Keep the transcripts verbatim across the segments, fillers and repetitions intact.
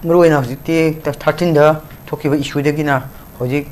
ꯃꯔꯨ ꯑꯣꯏꯅ ꯍꯧꯖꯤꯛꯇꯤ ꯊꯥꯔꯇꯤꯟꯗ ꯊꯣꯛꯈꯤꯕ ꯏꯁꯨꯗꯒꯤꯅ ꯍꯧꯖꯤꯛ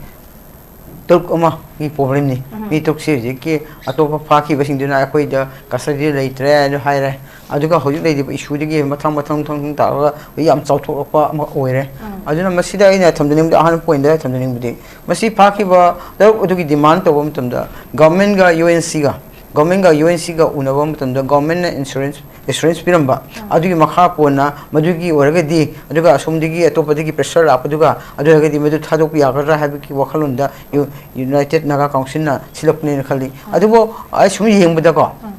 ꯇꯔꯨꯛ ꯑꯃꯒꯤ ꯄ꯭ꯔꯣꯕ꯭ꯂꯦꯝꯅꯤ꯫ ꯎꯝ꯫ ꯃꯤ ꯇꯔꯨꯛꯁꯤ ꯍꯧꯖꯤꯛꯀꯤ ꯑꯇꯣꯞꯄ ꯐꯥꯈꯤꯕꯁꯤꯡꯗꯨꯅ ꯑꯩꯈꯣꯏꯗ ꯀꯁꯇꯗꯤꯗ ꯂꯩꯇ꯭ꯔꯦ ꯍꯥꯏꯅ ꯍꯥꯏꯔꯦ꯫ ꯑꯗꯨꯒ ꯍꯧꯖꯤꯛ ꯂꯩꯔꯤꯕ ꯏꯁꯨꯗꯒꯤ ꯃꯊꯪ ꯃꯊꯪ ꯃꯊꯪ ꯃꯊꯪ ꯇꯥꯔꯒ ꯍꯧꯖꯤꯛ ꯌꯥꯝ ꯆꯥꯎꯊꯣꯛꯂꯛꯄ ꯑꯃ ꯑꯣꯏꯔꯦ꯫ ꯎꯝ꯫ ꯑꯗꯨꯅ ꯃꯁꯤꯗ ꯑꯩꯅ ꯊꯝꯖꯅꯤꯡꯕꯗꯤ, ꯑꯍꯥꯟꯕ ꯄꯣꯏꯟꯗ ꯊꯝꯖꯅꯤꯡꯕꯗꯤ, ꯃꯁꯤ ꯐꯥꯈꯤꯕ ꯇꯔꯨꯛ ꯑꯗꯨꯒꯤ ꯗꯤꯃꯥꯟ ꯇꯧꯕ ꯃꯇꯝꯗ ꯒꯚꯔꯟꯃꯦꯟꯒ ꯌꯨ ꯑꯦꯟ ꯁꯤꯒ, ꯒꯚꯔꯟꯃꯦꯟꯒ ꯌꯨ ꯑꯦꯟ ꯁꯤꯒ ꯎꯅꯕ ꯃꯇꯝꯗ ꯒꯚꯔꯟꯃꯦꯟꯅ ꯏꯟꯁꯨꯔꯦꯟꯁ, ꯑꯦꯁꯨꯔꯦꯟꯁ ꯄꯤꯔꯝꯕ, ꯎꯝ꯫ ꯑꯗꯨꯒꯤ ꯃꯈꯥ ꯄꯣꯟꯅ ꯃꯗꯨꯒꯤ ꯑꯣꯏꯔꯒꯗꯤ, ꯑꯗꯨꯒ ꯑꯁꯣꯝꯗꯒꯤ ꯑꯇꯣꯞꯄꯗꯒꯤ ꯄ꯭ꯔꯦꯁꯔ ꯂꯥꯛꯄꯗꯨꯒ, ꯑꯗꯨ ꯑꯣꯏꯔꯒꯗꯤ ꯃꯗꯨ ꯊꯥꯗꯣꯛꯄ ꯌꯥꯒꯗ꯭ꯔꯥ ꯍꯥꯏꯕꯒꯤ ꯋꯥꯈꯜꯂꯣꯟꯗ ꯌꯨ-, ꯌꯨꯅꯥꯏꯇꯦꯠ ꯅꯥꯒꯥ ꯀꯥꯎꯟꯁꯤꯜꯅ ꯁꯤꯜꯂꯛꯄꯅꯦꯅ ꯈꯜꯂꯤ꯫ ꯎꯝ꯫ ꯑꯗꯨꯕꯨ ꯑꯩ ꯁꯨꯝ ꯌꯦꯡꯕꯗꯀꯣ, ꯎꯝ꯫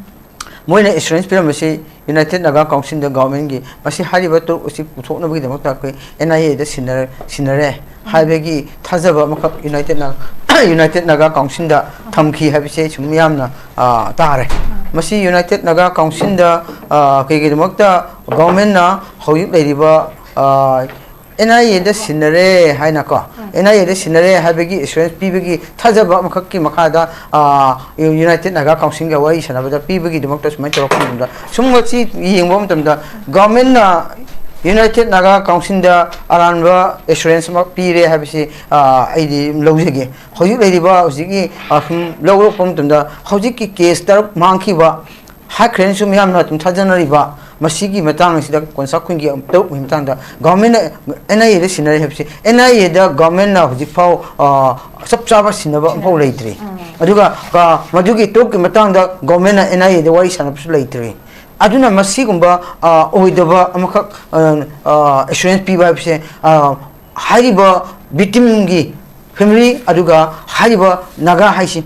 ꯃꯣꯏꯅ ꯑꯦꯁꯨꯔꯦꯟꯁ ꯄꯤꯔꯝꯕꯁꯤ ꯌꯨꯅꯥꯏꯇꯦꯠ ꯅꯥꯒꯥ ꯀꯥꯎꯟꯁꯤꯜꯗ ꯒꯚꯔꯟꯃꯦꯟꯒꯤ, ꯃꯁꯤ ꯍꯥꯏꯔꯤꯕ ꯇꯔꯨꯛ ꯑꯁꯤ ꯄꯨꯊꯣꯛꯅꯕꯒꯤꯗꯃꯛꯇ ꯑꯩꯈꯣꯏ ꯑꯦꯟ ꯑꯥꯏ ꯑꯦꯗ ꯁꯤꯟꯅꯔꯦ, ꯁꯤꯟꯅꯔꯦ ꯍꯥꯏꯕꯒꯤ ꯊꯥꯖꯕ ꯑꯃꯈꯛ ꯌꯨꯅꯥꯏꯇꯦꯠ ꯅꯥ-, ꯌꯨꯅꯥꯏꯇꯦꯠ ꯅꯥꯒꯥ ꯀꯥꯎꯟꯁꯤꯜꯗ ꯊꯝꯈꯤ ꯍꯥꯏꯕꯁꯦ ꯁꯨꯝ ꯌꯥꯝꯅ, ꯑ, ꯇꯥꯔꯦ꯫ ꯃꯁꯤ ꯌꯨꯅꯥꯏꯇꯦꯠ ꯅꯥꯒꯥ ꯀꯥꯎꯟꯁꯤꯜꯗ, ꯑ, ꯀꯩꯒꯤꯗꯃꯛꯇ ꯒꯚꯔꯟꯃꯦꯟꯅ ꯍꯧꯖꯤꯛ ꯂꯩꯔꯤꯕ, ꯑ, ꯑꯦꯟ ꯑꯥꯏ ꯑꯦꯗ ꯁꯤꯟꯅꯔꯦ ꯍꯥꯏꯅꯀꯣ, ꯎꯝ꯫ ꯑꯦꯟ ꯑꯥꯏ ꯑꯦꯗ ꯁꯤꯟꯅꯔꯦ ꯍꯥꯏꯕꯒꯤ ꯑꯦꯁꯨꯔꯦꯟꯁ ꯄꯤꯕꯒꯤ ꯊꯥꯖꯕ ꯑꯃꯈꯛꯀꯤ ꯃꯈꯥꯗ, ꯑ, ꯌꯨ-, ꯌꯨꯅꯥꯏꯇꯦꯠ ꯅꯥꯒꯥ ꯀꯥꯎꯟꯁꯤꯜꯒ ꯋꯥꯔꯤ ꯁꯥꯟꯅꯕꯗ ꯄꯤꯕꯒꯤꯗꯃꯛꯇ ꯁꯨꯃꯥꯏꯅ ꯇꯧꯔꯛꯄ ꯃꯇꯝꯗ, ꯁꯨꯝꯕꯁꯤ ꯌꯦꯡꯕ ꯃꯇꯝꯗ ꯒꯚꯔꯟꯃꯦꯟꯅ ꯌꯨꯅꯥꯏꯇꯦꯠ ꯅꯥꯒꯥ ꯀꯥꯎꯟꯁꯤꯜꯗ ꯑꯔꯥꯟꯕ ꯑꯦꯁꯨꯔꯦꯟꯁ ꯑꯃ ꯄꯤꯔꯦ ꯍꯥꯏꯕꯁꯤ, ꯑ, ꯑꯩꯗꯤ ꯂꯧꯖꯒꯦ꯫ ꯍꯧꯖꯤꯛ ꯂꯩꯔꯤꯕ ꯍꯧꯖꯤꯛꯀꯤ, ꯑ, ꯁꯨꯝ ꯂꯧꯔꯛꯄ ꯃꯇꯝꯗ ꯍꯧꯖꯤꯛꯀꯤ ꯀꯦꯁ ꯇꯔꯨꯛ ꯃꯥꯡꯈꯤꯕ, ꯍꯥꯏꯈ꯭ꯔꯦꯅꯁꯨ ꯃꯤꯌꯥꯝꯅ ꯑꯗꯨꯝ ꯊꯥꯖꯅꯔꯤꯕ ꯃꯁꯤꯒꯤ ꯃꯇꯥꯡ ꯑꯁꯤꯗ ꯀꯣꯟꯁꯥ ꯈꯨꯟꯒꯤ ꯇꯔꯨꯛꯀꯤ ꯃꯇꯥꯡꯗ ꯒꯚꯔꯟꯃꯦꯟꯅ ꯑꯦꯟ ꯑꯥꯏ ꯑꯦꯗ ꯁꯤꯟꯅꯔꯦ ꯍꯥꯏꯕꯁꯤ, ꯑꯦꯟ ꯑꯥꯏ ꯑꯦꯗ ꯒꯚꯔꯟꯃꯦꯟꯅ ꯍꯧꯖꯤꯛ ꯐꯥꯎ, ꯑ, ꯆꯞ ꯆꯥꯕ ꯁꯤꯟꯅꯕ ꯑꯃꯐꯥꯎ ꯂꯩꯇ꯭ꯔꯤ꯫ ꯎꯝ꯫ ꯑꯗꯨꯒ, ꯑ, ꯃꯗꯨꯒꯤ ꯇꯔꯨꯛꯀꯤ ꯃꯇꯥꯡꯗ ꯒꯚꯔꯟꯃꯦꯟꯅ ꯑꯦꯟ ꯑꯥꯏ ꯑꯦꯗ ꯋꯥꯔꯤ ꯁꯥꯟꯅꯕꯁꯨ ꯂꯩꯇ꯭ꯔꯤ꯫ ꯑꯗꯨꯅ ꯃꯁꯤꯒꯨꯝꯕ, ꯑ, ꯑꯣꯏꯗꯕ ꯑꯃꯈꯛ, ꯑ, ꯑ, ꯑꯦꯁꯨꯔꯦꯟꯁ ꯄꯤꯕ ꯍꯥꯏꯕꯁꯦ, ꯑ, ꯍꯥꯏꯔꯤꯕ ꯚꯤꯛꯇꯤꯝꯒꯤ ꯐꯦꯃꯤꯂꯤ ꯑꯗꯨꯒ ꯍꯥꯏꯔꯤꯕ ꯅꯥꯒꯥ ꯍꯥꯏꯁꯤ,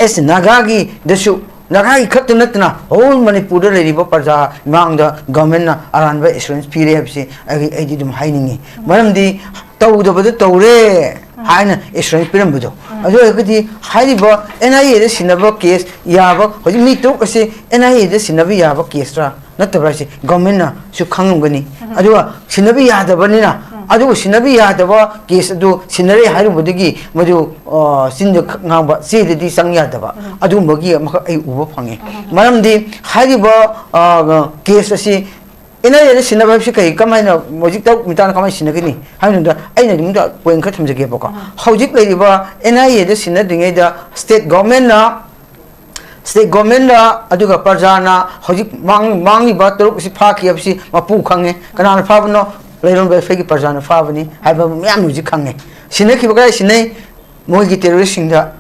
ꯑꯦꯁ, ꯅꯥꯒꯥꯒꯤꯗꯁꯨ, ꯅꯥꯒꯥꯒꯤ ꯈꯛꯇ ꯅꯠꯇꯅ ꯍꯣꯜ ꯃꯅꯤꯄꯨꯔꯗ ꯂꯩꯔꯤꯕ ꯄ꯭ꯔꯖꯥ ꯃꯥꯡꯗ ꯒꯚꯔꯟꯃꯦꯟꯅ ꯑꯔꯥꯟꯕ ꯑꯦꯁꯨꯔꯦꯟꯁ ꯄꯤꯔꯦ ꯍꯥꯏꯕꯁꯤ ꯑꯩ, ꯑꯩꯗꯤ ꯑꯗꯨꯝ ꯍꯥꯏꯅꯤꯡꯉꯤ꯫ ꯃꯔꯝꯗꯤ ꯇꯧꯗꯕꯗ ꯇꯧꯔꯦ ꯍꯥꯏꯅ ꯑꯦꯁꯨꯔꯦꯟꯁ ꯄꯤꯔꯝꯕꯗꯣ꯫ ꯑꯗꯨ ꯑꯣꯏꯔꯒꯗꯤ ꯍꯥꯏꯔꯤꯕ ꯑꯦꯟ ꯑꯥꯏ ꯑꯦꯗ ꯁꯤꯟꯅꯕ ꯀꯦꯁ ꯌꯥꯕ, ꯍꯧꯖꯤꯛ ꯃꯤ ꯇꯔꯨꯛ ꯑꯁꯤ ꯑꯦꯟ ꯑꯥꯏ ꯑꯦꯗ ꯁꯤꯟꯅꯕ ꯌꯥꯕ ꯀꯦꯁꯔꯥ ꯅꯠꯇꯕ꯭ꯔꯥ ꯍꯥꯏꯁꯦ ꯒꯚꯔꯟꯃꯦꯟꯅꯁꯨ ꯈꯪꯉꯝꯒꯅꯤ꯫ ꯎꯝ꯫ ꯑꯗꯨꯒ ꯁꯤꯟꯅꯕ ꯌꯥꯗꯕꯅꯤꯅ, ꯎꯝ꯫ ꯑꯗꯨꯒ ꯁꯤꯟꯅꯕ ꯌꯥꯗꯕ ꯀꯦꯁ ꯑꯗꯨ ꯁꯤꯟꯅꯔꯦ ꯍꯥꯏꯔꯨꯕꯗꯒꯤ ꯃꯗꯨ, ꯑ, ꯆꯤꯟꯗ ꯈꯛ ꯉꯥꯡꯕ, ꯆꯦꯗꯗꯤ ꯆꯪ ꯌꯥꯗꯕ, ꯎꯝ꯫ ꯑꯗꯨꯒꯨꯝꯕꯒꯤ ꯑꯃꯈꯛ ꯑꯩ ꯎꯕ ꯐꯪꯉꯤ꯫ ꯎꯝ꯫ ꯃꯔꯝꯗꯤ ꯍꯥꯏꯔꯤꯕ, ꯑ, ꯀꯦꯁ ꯑꯁꯤ ꯑꯦꯟ ꯑꯥꯏ ꯑꯦꯗ ꯁꯤꯟꯅꯕ ꯍꯥꯏꯕꯁꯤ ꯀꯩ, ꯀꯃꯥꯏꯅ, ꯍꯧꯖꯤꯛ ꯇꯔꯨꯛ ꯃꯇꯥꯡꯗ ꯀꯃꯥꯏꯅ ꯁꯤꯟꯅꯒꯅꯤ ꯍꯥꯏꯕꯗ, ꯑꯩꯅ ꯑꯗꯨꯝ ꯄꯣꯏꯟ ꯈꯔ ꯊꯝꯖꯒꯦꯕꯀꯣ꯫ ꯍꯧꯖꯤꯛ ꯂꯩꯔꯤꯕ ꯑꯦꯟ ꯑꯥꯏ ꯑꯦꯗ ꯁꯤꯟꯅꯗ꯭ꯔꯤꯉꯩꯗ ꯁ꯭ꯇꯦꯠ ꯒꯣꯔꯃꯦꯟꯅ, ꯁ꯭ꯇꯦꯠ ꯒꯣꯔꯃꯦꯟꯗ, ꯑꯗꯨꯒ ꯄ꯭ꯔꯖꯥꯅ ꯍꯧꯖꯤꯛ ꯃꯥꯡ-, ꯃꯥꯡꯂꯤꯕ ꯇꯔꯨꯛ ꯑꯁꯤ ꯐꯥꯈꯤ ꯍꯥꯏꯕꯁꯤ ꯃꯄꯨ ꯈꯪꯉꯦ꯫ ꯀꯅꯥꯅ ꯐꯥꯕꯅꯣ? ꯂꯩꯔꯣꯟ ꯋꯦꯜꯐꯤꯌꯥꯔꯒꯤ ꯄ꯭ꯔꯖꯥꯅ ꯐꯥꯕꯅꯤ ꯍꯥꯏꯕ ꯃꯌꯥꯝꯅ ꯍꯧꯖꯤꯛ ꯈꯪꯉꯦ꯫ ꯁꯤꯟꯅꯈꯤꯕ ꯀꯗꯥꯏ ꯁꯤꯟꯅꯩ? ꯃꯣꯏꯒꯤ ꯇꯦꯔꯣꯔꯤꯁꯁꯤꯡꯗ,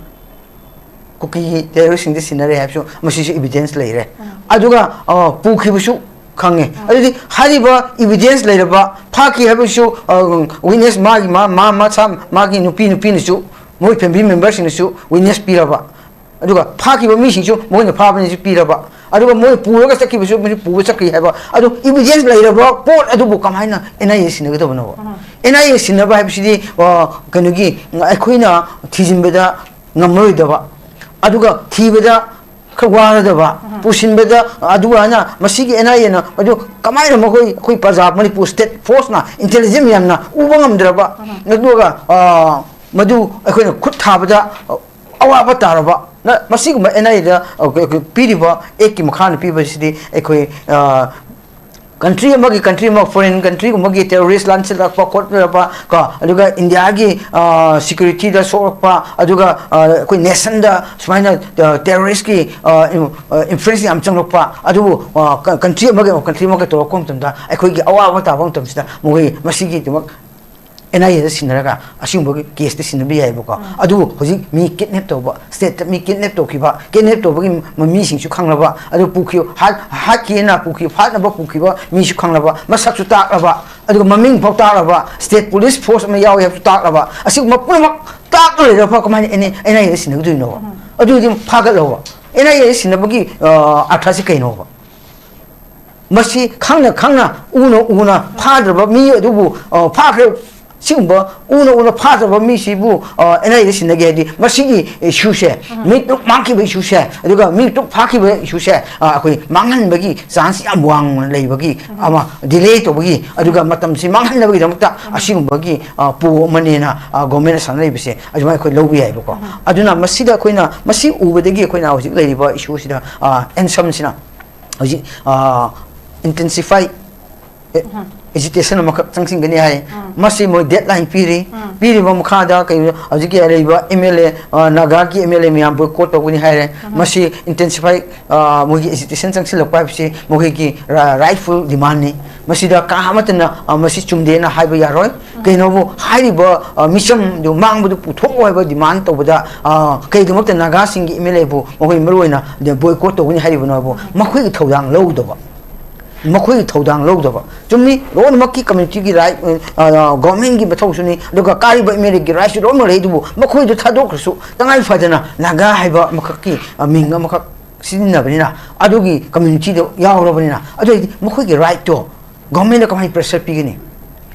ꯀꯨꯀꯤꯒꯤ ꯇꯦꯔꯣꯔꯤꯁꯁꯤꯡꯗ ꯁꯤꯟꯅꯔꯦ ꯍꯥꯏꯕꯁꯨ ꯃꯁꯤꯁꯨ ꯏꯕꯤꯗꯦꯟꯁ ꯂꯩꯔꯦ꯫ ꯑꯗꯨꯒ, ꯑ, ꯄꯨꯈꯤꯕꯁꯨ ꯈꯪꯉꯦ꯫ ꯑꯗꯨꯗꯤ ꯍꯥꯏꯔꯤꯕ ꯏꯕꯤꯗꯦꯟꯁ ꯂꯩꯔꯕ, ꯐꯥꯈꯤ ꯍꯥꯏꯕꯁꯨ, ꯑ, ꯋꯤꯠꯅꯦꯁ, ꯃꯥꯒꯤ, ꯃꯥ, ꯃꯥ, ꯃꯁꯥ, ꯃꯥꯒꯤ ꯅꯨꯄꯤ, ꯅꯨꯄꯤꯅꯁꯨ, ꯃꯣꯏ ꯐꯦꯃꯤꯂꯤ ꯃꯦꯝꯕꯔꯁꯤꯡꯅꯁꯨ ꯋꯤꯠꯅꯦꯁ ꯄꯤꯔꯕ, ꯑꯗꯨꯒ ꯐꯥꯈꯤꯕ ꯃꯤꯁꯤꯡꯁꯨ ꯃꯣꯏꯅ ꯐꯥꯕꯅꯤꯁꯨ ꯄꯤꯔꯕ, ꯑꯗꯨꯒ ꯃꯣꯏ ꯄꯨꯔꯒ ꯆꯠꯈꯤꯕꯁꯨ ꯃꯣꯏꯁꯨ ꯄꯨꯕ ꯆꯠꯈꯤ ꯍꯥꯏꯕ, ꯑꯗꯨ ꯏꯕꯤꯗꯦꯟꯁ ꯂꯩꯔꯕ ꯄꯣꯠ ꯑꯗꯨꯕꯨ ꯀꯃꯥꯏꯅ and I A ꯁꯤꯟꯅꯒꯗꯕꯅꯣꯕ? And I A ꯁꯤꯟꯅꯕ ꯍꯥꯏꯕꯁꯤꯗꯤ, ꯑ, ꯀꯩꯅꯣꯒꯤ, ꯑꯩꯈꯣꯏꯅ ꯊꯤꯖꯤꯟꯕꯗ ꯉꯝꯃꯔꯣꯏꯗꯕ, ꯑꯗꯨꯒ ꯊꯤꯕꯗ ꯈꯔ ꯋꯥꯔꯗꯕ, ꯄꯨꯁꯤꯟꯕꯗ, ꯑꯗꯨꯒ ꯍꯥꯏꯅ ꯃꯁꯤꯒꯤ ꯑꯦꯟ ꯑꯥꯏ ꯑꯦꯅ ꯑꯗꯨ ꯀꯃꯥꯏꯅ ꯃꯈꯣꯏ, ꯑꯩꯈꯣꯏ ꯄ꯭ꯔꯖꯥ, ꯃꯅꯤꯄꯨꯔ ꯁ꯭ꯇꯦꯠ ꯐꯣꯔꯁꯅ, ꯏꯟꯇꯦꯂꯤꯖꯦꯟꯁ ꯃꯌꯥꯝꯅ ꯎꯕ ꯉꯝꯗ꯭ꯔꯕ, ꯑꯗꯨꯒ, ꯑ, ꯃꯗꯨ ꯑꯩꯈꯣꯏꯅ ꯈꯨꯠ ꯊꯥꯕꯗ ꯑꯋꯥꯕ ꯇꯥꯔꯕ, ꯅ-, ꯃꯁꯤꯒꯨꯝꯕ ꯑꯦꯟ ꯑꯥꯏ ꯑꯦꯗ, ꯑ, ꯄꯤꯔꯤꯕ ꯑꯦꯛꯀꯤ ꯃꯈꯥꯗ ꯄꯤꯕꯁꯤꯗꯤ ꯑꯩꯈꯣꯏ, ꯑ, ꯀꯟꯇ꯭ꯔꯤ ꯑꯃꯒꯤ, ꯀꯟꯇ꯭ꯔꯤ ꯑꯃ, ꯐꯣꯔꯦꯟ ꯀꯟꯇ꯭ꯔꯤꯒꯨꯝꯕꯒꯤ ꯇꯦꯔꯣꯔꯤꯁ ꯂꯥꯟꯁꯤꯜꯂꯛꯄ ꯈꯣꯠꯂꯛꯄ ꯀꯣ, ꯑꯗꯨꯒ ꯏꯟꯗꯤꯌꯥꯒꯤ, ꯑ, ꯁꯦꯀ꯭ꯌꯨꯔꯤꯇꯤꯗ ꯁꯣꯛꯂꯛꯄ, ꯑꯗꯨꯒ, ꯑ, ꯑꯩꯈꯣꯏ ꯅꯦꯁꯟꯗ ꯁꯨꯃꯥꯏꯅ, ꯑ, ꯇꯦꯔꯣꯔꯤꯁꯀꯤ, ꯑ, ꯏꯟ-, ꯑ, ꯏꯟꯐ꯭ꯂꯨꯌꯦꯟꯁ ꯌꯥꯝ ꯆꯪꯂꯛꯄ, ꯑꯗꯨꯕꯨ, ꯑ, ꯀ-, ꯀꯟꯇ꯭ꯔꯤ ꯑꯃꯒ ꯀꯟꯇ꯭ꯔꯤ ꯑꯃꯒ ꯇꯧꯔꯛꯄ ꯃꯇꯝꯗ ꯑꯩꯈꯣꯏꯒꯤ ꯑꯋꯥꯕ ꯇꯥꯕ ꯃꯇꯝꯁꯤꯗ ꯃꯈꯣꯏ ꯃꯁꯤꯒꯤꯗꯃꯛ ꯑꯦꯟ ꯑꯥꯏ ꯑꯦꯗ ꯁꯤꯟꯅꯔꯒ ꯑꯁꯤꯒꯨꯝꯕꯒꯤ ꯀꯦꯁꯇ ꯁꯤꯟꯅꯕ ꯌꯥꯏꯑꯕꯀꯣ꯫ ꯑꯗꯨꯕꯨ ꯍꯧꯖꯤꯛ ꯃꯤ ꯀꯤꯗꯅꯦꯞ ꯇꯧꯕ, ꯁ꯭ꯇꯦꯠꯇ ꯃꯤ ꯀꯤꯗꯅꯦꯞ ꯇꯧꯈꯤꯕ, ꯀꯤꯗꯅꯦꯞ ꯇꯧꯕꯒꯤ ꯃ-, ꯃꯤꯁꯤꯡꯁꯨ ꯈꯪꯂꯕ, ꯑꯗꯨ ꯄꯨꯈꯤꯕ, ꯍꯥꯠ-, ꯍꯥꯠꯈꯤꯑꯅ ꯄꯨꯈꯤꯕ, ꯍꯥꯠꯅꯕ ꯄꯨꯈꯤꯕ ꯃꯤꯁꯨ ꯈꯪꯂꯕ, ꯃꯁꯛꯁꯨ ꯇꯥꯛꯂꯕ, ꯑꯗꯨꯒ ꯃꯃꯤꯡ ꯐꯥꯎ ꯇꯥꯛꯂꯕ, ꯁ꯭ꯇꯦꯠ ꯄꯨꯂꯤꯁ ꯐꯣꯔꯁ ꯑꯃ ꯌꯥꯎꯏ ꯍꯥꯏꯕꯁꯨ ꯇꯥꯛꯂꯕ, ꯑꯁꯤꯒꯨꯝꯕ ꯄꯨꯝꯅꯃꯛ ꯇꯥꯛꯂ ꯂꯩꯔꯒ ꯀꯃꯥꯏꯅ ꯑꯦꯟ ꯑꯥꯏ ꯑꯦꯗ ꯁꯤꯟꯅꯒꯗꯣꯏꯅꯣꯕ? ꯑꯗꯨꯗꯤ ꯐꯥꯒꯠꯂꯣꯕ꯫ ꯑꯦꯟ ꯑꯥꯏ ꯑꯦꯗ ꯁꯤꯟꯅꯕꯒꯤ, ꯑ, ꯑꯥꯔꯊꯁꯤ ꯀꯩꯅꯣꯕ? ꯃꯁꯤ ꯈꯪꯅ ꯈꯪꯅ, ꯎꯅ ꯎꯅ ꯐꯥꯗ꯭ꯔꯕ ꯃꯤ ꯑꯗꯨꯕꯨ, ꯑ, ꯐꯥꯈ꯭ꯔꯦ꯫ ꯁꯤꯒꯨꯝꯕ ꯎꯅ ꯎꯅ ꯐꯥꯗ꯭ꯔꯕ ꯃꯤꯁꯤꯕꯨ, ꯑ, ꯑꯦꯟ ꯑꯥꯏ ꯑꯦꯗ ꯁꯤꯟꯅꯒꯦ ꯍꯥꯏꯗꯤ ꯃꯁꯤꯒꯤ ꯏꯁꯨꯁꯦ, ꯃꯤ ꯇꯔꯨꯛ ꯃꯥꯡꯈꯤꯕ ꯏꯁꯨꯁꯦ, ꯑꯗꯨꯒ ꯃꯤ ꯇꯔꯨꯛ ꯐꯥꯈꯤꯕ ꯏꯁꯨꯁꯦ, ꯑ, ꯑꯩꯈꯣꯏ ꯃꯥꯡꯍꯟꯕꯒꯤ ꯆꯥꯟꯁ ꯌꯥꯝ ꯋꯥꯡꯅ ꯂꯩꯕꯒꯤ, ꯑꯃ ꯗꯤꯂꯦ ꯇꯧꯕꯒꯤ, ꯑꯗꯨꯒ ꯃꯇꯝꯁꯤ ꯃꯥꯡꯍꯟꯅꯕꯒꯤꯗꯃꯛꯇ ꯑꯁꯤꯒꯨꯝꯕꯒꯤ, ꯑ, ꯄꯣ ꯑꯃꯅꯦꯅ, ꯑ, ꯒꯣꯔꯃꯦꯟꯅ ꯁꯥꯟꯅꯔꯤꯕꯁꯦ ꯑꯗꯨꯃꯥꯏꯅ ꯑꯩꯈꯣꯏ ꯂꯧꯕ ꯌꯥꯏꯕꯀꯣ꯫ ꯑꯗꯨꯅ ꯃꯁꯤꯗ ꯑꯩꯈꯣꯏꯅ, ꯃꯁꯤ ꯎꯕꯗꯒꯤ ꯑꯩꯈꯣꯏꯅ ꯍꯧꯖꯤꯛ ꯂꯩꯔꯤꯕ ꯏꯁꯨꯁꯤꯗ, ꯑ, ꯑꯦꯟꯁꯝꯁꯤꯅ ꯍꯧꯖꯤꯛ, ꯑ, ꯏꯟꯇꯦꯟꯁꯤꯐꯥꯏ ꯑꯦꯖꯤꯇꯦꯁꯟ ꯑꯃꯈꯛ ꯆꯪꯁꯤꯟꯒꯅꯤ ꯍꯥꯏ꯫ ꯃꯁꯤ ꯃꯣꯏ ꯗꯦꯠ ꯂꯥꯏꯟ ꯄꯤꯔꯤ꯫ ꯄꯤꯔꯤꯕ ꯃꯈꯥꯗ ꯀꯩꯅꯣ, ꯍꯧꯖꯤꯛꯀꯤ ꯂꯩꯔꯤꯕ ꯑꯦꯝ ꯑꯦꯜ ꯑꯦ, ꯅꯥꯒꯥꯒꯤ ꯑꯦꯝ ꯑꯦꯜ ꯑꯦ ꯃꯌꯥꯝ ꯕꯣꯏꯀꯣꯠ ꯇꯧꯒꯅꯤ ꯍꯥꯏꯔꯦ꯫ ꯃꯁꯤ ꯏꯟꯇꯦꯟꯁꯤꯐꯥꯏ, ꯃꯣꯏꯒꯤ ꯑꯦꯖꯤꯇꯦꯁꯟ ꯆꯪꯁꯤꯜꯂꯛꯄ ꯍꯥꯏꯕꯁꯤ ꯃꯈꯣꯏꯒꯤ ꯔꯥꯏꯠꯐꯨꯜ ꯗꯤꯃꯥꯟꯅꯤ꯫ ꯃꯁꯤꯗ ꯀꯅꯥ ꯑꯃꯠꯇꯅ, ꯑ, ꯃꯁꯤ ꯆꯨꯝꯗꯦꯅ ꯍꯥꯏꯕ ꯌꯥꯔꯣꯏ꯫ ꯀꯩꯅꯣꯕꯨ ꯍꯥꯏꯔꯤꯕ, ꯑ, ꯃꯤꯆꯝꯗꯨ ꯃꯥꯡꯕꯗꯨ ꯄꯨꯊꯣꯛꯑꯣ ꯍꯥꯏꯕ ꯗꯤꯃꯥꯟ ꯇꯧꯕꯗ, ꯑ, ꯀꯩꯒꯤꯗꯃꯛꯇ ꯅꯥꯒꯥꯁꯤꯡꯒꯤ ꯑꯦꯝ ꯑꯦꯜ ꯑꯦꯕꯨ ꯃꯈꯣꯏ ꯃꯔꯨꯑꯣꯏꯅ ꯕꯣꯏꯀꯣꯠ ꯇꯧꯒꯅꯤ ꯍꯥꯏꯔꯤꯕꯅꯣ ꯍꯥꯏꯕꯨ ꯃꯈꯣꯏꯒꯤ ꯊꯧꯗꯥꯡ ꯂꯧꯗꯕ, ꯃꯈꯣꯏꯒꯤ ꯊꯧꯗꯥꯡ ꯂꯧꯗꯕ꯫ ꯆꯨꯝꯃꯤ, ꯂꯣꯏꯅꯃꯛꯀꯤ ꯀꯝꯃ꯭ꯌꯨꯅꯤꯇꯤꯒꯤ ꯔꯥꯏꯠ, ꯑ, ꯒꯣꯔꯃꯦꯟꯒꯤ ꯃꯊꯧꯁꯨꯅꯤ, ꯑꯗꯨꯒ ꯀꯥꯔꯤꯕ ꯑꯦꯝ ꯑꯦꯜ ꯑꯦꯒꯤ ꯔꯥꯏꯠꯁꯨ ꯂꯣꯏꯅꯃꯛ ꯂꯩ, ꯑꯗꯨꯕꯨ ꯃꯈꯣꯏꯗꯨ ꯊꯥꯗꯣꯛꯈ꯭ꯔꯁꯨ ꯇꯉꯥꯏ ꯐꯗꯅ ꯅꯥꯒꯥ ꯍꯥꯏꯕ ꯑꯃꯈꯛꯀꯤ, ꯑ, ꯃꯤꯡ ꯑꯃꯈꯛ ꯁꯤꯖꯤꯟꯅꯕꯅꯤꯅ, ꯑꯗꯨꯒꯤ ꯀꯝꯃ꯭ꯌꯨꯅꯤꯇꯤꯗ ꯌꯥꯎꯔꯕꯅꯤꯅ, ꯑꯗꯨ ꯑꯣꯏꯔꯗꯤ ꯃꯈꯣꯏꯒꯤ ꯔꯥꯏꯠꯇꯣ ꯒꯣꯔꯃꯦꯟꯗ ꯀꯃꯥꯏꯅ ꯄ꯭ꯔꯦꯁꯔ ꯄꯤꯒꯅꯤ?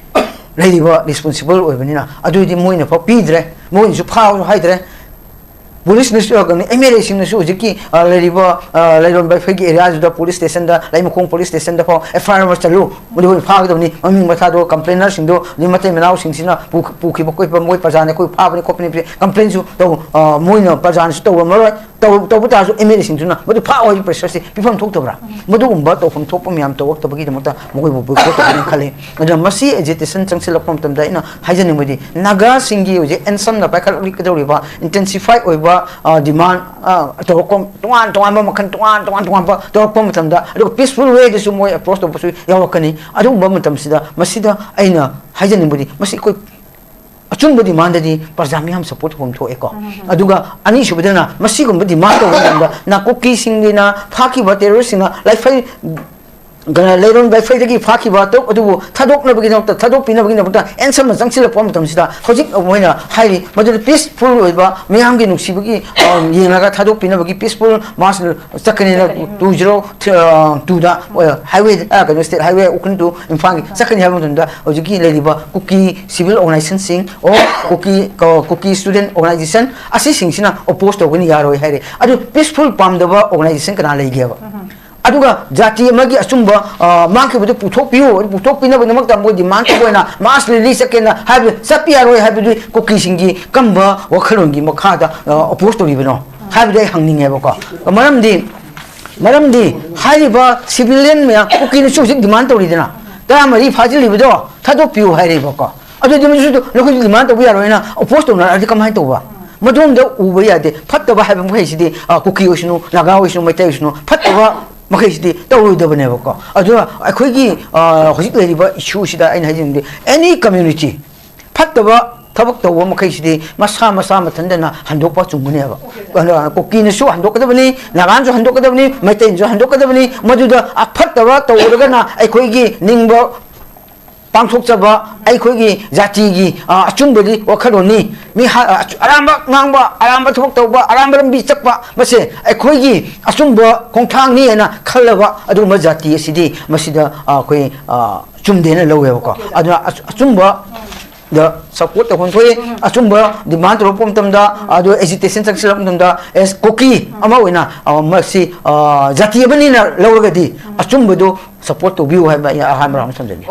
ꯂꯩꯔꯤꯕ ꯔꯦꯁꯄꯣꯟꯁꯤꯕꯜ ꯑꯣꯏꯕꯅꯤꯅ꯫ ꯑꯗꯨ ꯑꯣꯏꯔꯗꯤ ꯃꯣꯏꯅ ꯐꯥꯎ ꯄꯤꯗ꯭ꯔꯦ, ꯃꯣꯏꯅꯁꯨ ꯐꯥꯎꯁꯨ ꯍꯥꯏꯗ꯭ꯔꯦ꯫ ꯄꯨꯂꯤꯁꯅꯁꯨ, ꯀꯩꯅꯣ, ꯑꯦꯝ ꯑꯦꯜ ꯑꯦꯁꯤꯡꯅꯁꯨ ꯍꯧꯖꯤꯛꯀꯤ, ꯑ, ꯂꯩꯔꯤꯕ, ꯑ, ꯂꯩꯔꯣꯟ ꯕꯥꯏꯐꯩꯒꯤ ꯑꯦꯔꯤꯌꯥꯗꯨꯗ ꯄꯨꯂꯤꯁ ꯁ꯭ꯇꯦꯁꯟꯗ, ꯂꯩꯃꯈꯣꯡ ꯄꯨꯂꯤꯁ ꯁ꯭ꯇꯦꯁꯟꯗ ꯐꯥꯎ ꯑꯦꯐ ꯑꯥꯏ ꯑꯥꯔ ꯑꯃ ꯆꯠꯂꯨ, ꯃꯗꯨ ꯑꯣꯏꯅ ꯐꯥꯒꯗꯕꯅꯤ꯫ ꯃꯃꯤꯡ ꯃꯊꯥꯗꯣ, ꯀꯝꯄ꯭ꯂꯦꯅꯔꯁꯤꯡꯗꯣ, ꯑꯗꯩ ꯃꯇꯩ ꯃꯅꯥꯎꯁꯤꯡꯁꯤꯅ ꯄꯨ-, ꯄꯨꯈꯤꯕ ꯈꯣꯠꯄ, ꯃꯣꯏ ꯄ꯭ꯔꯖꯥꯅ ꯑꯩꯈꯣꯏ ꯐꯥꯕꯅꯤ ꯈꯣꯠꯄꯅꯤ, ꯀꯝꯄ꯭ꯂꯦꯟꯁꯨ ꯇꯧ-, ꯑ, ꯃꯣꯏꯅ, ꯄ꯭ꯔꯖꯥꯅꯁꯨ ꯇꯧꯔꯝꯃꯔꯣꯏ꯫ ꯇꯧ-, ꯇꯧꯕ ꯇꯥꯔꯁꯨ ꯑꯦꯝ ꯑꯦꯜ ꯑꯦꯁꯤꯡꯗꯨꯅ ꯃꯗꯨ ꯐꯥꯎ ꯍꯥꯏꯕ ꯄ꯭ꯔꯦꯁꯔꯁꯤ ꯄꯤꯐꯝ ꯊꯣꯛꯇꯕ꯭ꯔꯥ? ꯃꯗꯨꯒꯨꯝꯕ ꯇꯧꯐꯝ ꯊꯣꯛꯄ ꯃꯌꯥꯝ ꯇꯧꯔꯛꯇꯕꯒꯤꯗꯃꯛꯇ ꯃꯈꯣꯏꯕꯨ ꯕꯣꯏꯀꯣꯠ ꯇꯧꯒꯅꯤ ꯈꯜꯂꯤ꯫ ꯑꯗꯨꯅ ꯃꯁꯤ ꯑꯦꯖꯤꯇꯦꯁꯟ ꯆꯪꯁꯤꯜꯂꯛꯄ ꯃꯇꯝꯗ ꯑꯩꯅ ꯍꯥꯏꯖꯅꯤꯡꯕꯗꯤ, ꯅꯥꯒꯥꯁꯤꯡꯒꯤ ꯍꯧꯖꯤꯛ ꯑꯦꯟꯁꯝꯅ ꯄꯥꯏꯈꯠꯂꯛꯀꯗꯧꯔꯤꯕ ꯏꯟꯇꯦꯟꯁꯤꯐꯥꯏ ꯑꯣꯏꯕ, ꯑ, ꯗꯤꯃꯥꯟ, ꯑ, ꯇꯧꯔꯛꯄ, ꯇꯣꯉꯥꯟ ꯇꯣꯉꯥꯟꯕ ꯃꯈꯜ, ꯇꯣꯉꯥꯟ ꯇꯣꯉꯥꯟ ꯇꯣꯉꯥꯟꯕ ꯇꯧꯔꯛꯄ ꯃꯇꯝꯗ, ꯑꯗꯨꯒ ꯄꯤꯁꯐꯨꯜ ꯋꯦꯗꯁꯨ ꯃꯣꯏ ꯑꯦꯄ꯭ꯔꯣꯆ ꯇꯧꯕꯁꯨ ꯌꯥꯎꯔꯛꯀꯅꯤ꯫ ꯑꯗꯨꯒꯨꯝꯕ ꯃꯇꯝꯁꯤꯗ ꯃꯁꯤꯗ ꯑꯩꯅ ꯍꯥꯏꯖꯅꯤꯡꯕꯗꯤ, ꯃꯁꯤ ꯑꯩꯈꯣꯏ ꯑꯆꯨꯝꯕ ꯗꯤꯃꯥꯟꯗꯗꯤ ꯄ꯭ꯔꯖꯥ ꯃꯤꯌꯥꯝ ꯁꯄꯣꯔꯠ ꯇꯧꯐꯝ ꯊꯣꯛꯑꯦꯀꯣ꯫ ꯑꯗꯨꯒ ꯑꯅꯤꯁꯨꯕꯗꯅ ꯃꯁꯤꯒꯨꯝꯕ ꯗꯤꯃꯥꯟ ꯇꯧꯕ ꯃꯇꯝꯗ ꯅꯥ ꯀꯨꯀꯤꯁꯤꯡꯒꯤꯅ ꯐꯥꯈꯤꯕ ꯇꯦꯔꯣꯔꯤꯁꯁꯤꯡꯅ ꯂꯥꯏꯐꯩ, ꯂꯩꯔꯣꯟ ꯂꯥꯏꯐꯩꯗꯒꯤ ꯐꯥꯈꯤꯕ ꯇꯔꯨꯛ ꯑꯗꯨꯕꯨ ꯊꯥꯗꯣꯛꯅꯕꯒꯤꯗꯃꯛꯇ, ꯊꯥꯗꯣꯛꯄꯤꯅꯕꯒꯤꯗꯃꯛꯇ ꯑꯦꯟꯁꯝꯅ ꯆꯪꯁꯤꯜꯂꯛꯄ ꯃꯇꯝꯁꯤꯗ, ꯍꯧꯖꯤꯛ ꯃꯣꯏꯅ ꯍꯥꯏꯔꯤ ꯃꯗꯨꯗ ꯄꯤꯁꯐꯨꯜ ꯑꯣꯏꯕ ꯃꯤꯌꯥꯝꯒꯤ ꯅꯨꯡꯁꯤꯕꯒꯤ, ꯑ, ꯌꯦꯡꯂꯒ ꯊꯥꯗꯣꯛꯄꯤꯅꯕꯒꯤ ꯄꯤꯁꯐꯨꯜ ꯃꯥꯔꯆ ꯆꯠꯀꯅꯤꯅ ꯆꯠꯀꯅꯤ꯫ ꯇꯨ ꯖꯤꯔꯣ ꯇꯨꯗ, ꯑ, ꯍꯥꯏꯋꯦ, ꯑ, ꯀꯩꯅꯣ, ꯁ꯭ꯇꯦꯠ ꯍꯥꯏꯋꯦ ꯎꯈ꯭ꯔꯨꯜ ꯇꯨ ꯏꯝꯐꯥꯜꯒꯤ ꯆꯠꯀꯅꯤ ꯍꯥꯏꯕ ꯃꯇꯝꯗ, ꯍꯧꯖꯤꯛꯀꯤ ꯂꯩꯔꯤꯕ ꯀꯨꯀꯤ ꯁꯤꯚꯤꯜ ꯑꯣꯔꯒꯅꯥꯏꯖꯦꯁꯟꯁꯤꯡ, ꯑꯣ, ꯀꯨꯀꯤ, ꯀ-, ꯀꯨꯀꯤ ꯁ꯭ꯇꯨꯗꯦꯟ ꯑꯣꯔꯒꯅꯥꯏꯖꯦꯁꯟ, ꯑꯁꯤꯁꯤꯡꯁꯤꯅ ꯑꯣꯄꯣꯖ ꯇꯧꯒꯅꯤ, ꯌꯥꯔꯣꯏ ꯍꯥꯏꯔꯦ꯫ ꯑꯗꯨ ꯄꯤꯁꯐꯨꯜ ꯄꯥꯝꯗꯕ ꯑꯣꯔꯒꯅꯥꯏꯖꯦꯁꯟ ꯀꯅꯥ ꯂꯩꯒꯦꯕ? ꯑꯗꯨꯒ ꯖꯥꯇꯤ ꯑꯃꯒꯤ ꯑꯆꯨꯝꯕ, ꯑ, ꯃꯥꯡꯈꯤꯕꯗꯨ ꯄꯨꯊꯣꯛꯄꯤꯌꯨ, ꯄꯨꯊꯣꯛꯄꯤꯅꯕꯒꯤꯗꯃꯛꯇ ꯃꯣꯏ ꯗꯤꯃꯥꯟ ꯇꯧꯕ ꯑꯣꯏꯅ ꯃꯥꯔꯆ ꯔꯦꯂꯤ ꯆꯠꯀꯦꯅ ꯍꯥꯏꯕꯗꯨ ꯆꯠꯄ ꯌꯥꯔꯣꯏ ꯍꯥꯏꯕꯗꯨꯗꯤ ꯀꯨꯀꯤꯁꯤꯡꯒꯤ ꯀꯔꯝꯕ ꯋꯥꯈꯜꯂꯣꯟꯒꯤ ꯃꯈꯥꯗ, ꯑ, ꯑꯣꯄꯣꯖ ꯇꯧꯔꯤꯕꯅꯣ ꯍꯥꯏꯕꯗꯨ ꯑꯩ ꯍꯪꯅꯤꯡꯉꯦꯕꯀꯣ꯫ ꯃꯔꯝꯗꯤ, ꯃꯔꯝꯗꯤ ꯍꯥꯏꯔꯤꯕ ꯁꯤꯚꯤꯂꯤꯌꯟ ꯃꯌꯥꯝ, ꯀꯨꯀꯤꯅꯁꯨ ꯍꯧꯖꯤꯛ ꯗꯤꯃꯥꯟ ꯇꯧꯔꯤꯗꯅ, ꯇꯔꯥꯃꯔꯤ ꯐꯥꯖꯤꯜꯂꯤꯕꯗꯣ ꯊꯥꯗꯣꯛꯄꯤꯌꯨ ꯍꯥꯏꯔꯦꯕꯀꯣ꯫ ꯑꯗꯨꯗꯤ ꯃꯗꯨꯁꯨ ꯅꯈꯣꯏꯒꯤ demand ꯇꯧꯕ ꯌꯥꯔꯣꯏꯅ oppose ꯇꯧꯅꯔꯛꯑꯗꯤ ꯀꯃꯥꯏꯅ ꯇꯧꯕ? ꯃꯗꯨꯝꯗ ꯎꯕ ꯌꯥꯗꯦ꯫ ꯐꯠꯇꯕ ꯍꯥꯏꯕ ꯃꯈꯩꯁꯤꯗꯤ, ꯑ, ꯀꯨꯀꯤ ꯑꯣꯏꯁꯅꯨ, ꯅꯥꯒꯥ ꯑꯣꯏꯁꯅꯨ, ꯃꯩꯇꯩ ꯑꯣꯏꯁꯅꯨ, ꯐꯠꯇꯕ ꯃꯈꯩꯁꯤꯗꯤ ꯇꯧꯔꯣꯏꯗꯕꯅꯦꯕꯀꯣ꯫ ꯑꯗꯨꯅ ꯑꯩꯈꯣꯏꯒꯤ, ꯑ, ꯍꯧꯖꯤꯛ ꯂꯩꯔꯤꯕ issue ꯁꯤꯗ ꯑꯩꯅ ꯍꯥꯏꯖꯅꯤꯡꯕꯗꯤ, any community ꯐꯠꯇꯕ ꯊꯕꯛ ꯇꯧꯕ ꯃꯈꯩꯁꯤꯗꯤ ꯃꯁꯥ ꯃꯁꯥ ꯃꯊꯟꯇꯅ ꯍꯟꯗꯣꯛꯄ ꯆꯨꯝꯒꯅꯦꯕ꯫ ꯑꯗꯣ ꯀꯨꯀꯤꯅꯁꯨ ꯍꯟꯗꯣꯛꯀꯗꯕꯅꯤ, ꯅꯥꯒꯥꯅꯁꯨ ꯍꯟꯗꯣꯛꯀꯗꯕꯅꯤ, ꯃꯩꯇꯩꯅꯁꯨ ꯍꯟꯗꯣꯛꯀꯗꯕꯅꯤ꯫ ꯃꯗꯨꯗ ꯑꯐꯠꯇꯕ ꯇꯧꯔꯒꯅ ꯑꯩꯈꯣꯏꯒꯤ ꯅꯤꯡꯕ ꯄꯥꯡꯊꯣꯛꯆꯕ, ꯑꯩꯈꯣꯏꯒꯤ ꯖꯥꯇꯤꯒꯤ, ꯑ, ꯑꯆꯨꯝꯕꯗꯤ ꯋꯥꯈꯜꯂꯣꯟꯅꯤ꯫ ꯃꯤ ꯍꯥ-, ꯑ, ꯑꯔꯥꯟꯕ ꯉꯥꯡꯕ, ꯑꯔꯥꯟꯕ ꯊꯕꯛ ꯇꯧꯕ, ꯑꯔꯥꯟꯕ ꯂꯝꯕꯤ ꯆꯠꯄ, ꯃꯁꯦ ꯑꯩꯈꯣꯏꯒꯤ ꯑꯆꯨꯝꯕ ꯈꯣꯡꯊꯥꯡꯅꯤ ꯍꯥꯏꯅ ꯈꯜꯂꯕ ꯑꯗꯨꯒꯨꯝꯕ ꯖꯥꯇꯤ ꯑꯁꯤꯗꯤ ꯃꯁꯤꯗ, ꯑ, ꯑꯩꯈꯣꯏ, ꯑ, ꯆꯨꯝꯗꯦꯅ ꯂꯧꯋꯦꯕꯀꯣ꯫ ꯑꯗꯨꯅ ꯑꯆ-, ꯑꯆꯨꯝꯕ ꯗ support ꯇꯧꯐꯝ ꯊꯣꯛꯏ꯫ ꯑꯆꯨꯝꯕ demand ꯇꯧꯔꯛꯄ ꯃꯇꯝꯗ, ꯑꯗꯨ agitation ꯆꯪꯁꯤꯜꯂꯛꯄ ꯃꯇꯝꯗ, as ꯀꯨꯀꯤ ꯑꯃ ꯑꯣꯏꯅ, ꯑ, ꯃꯁꯤ, ꯑ, ꯖꯥꯇꯤ ꯑꯃꯅꯤꯅ ꯂꯧꯔꯒꯗꯤ ꯑꯆꯨꯝꯕꯗꯨ support ꯇꯧꯕꯤꯌꯨ ꯍꯥꯏꯕ ꯑꯩ ꯑꯍꯥꯟꯕ ꯔꯥꯎꯟ ꯊꯝꯖꯒꯦ꯫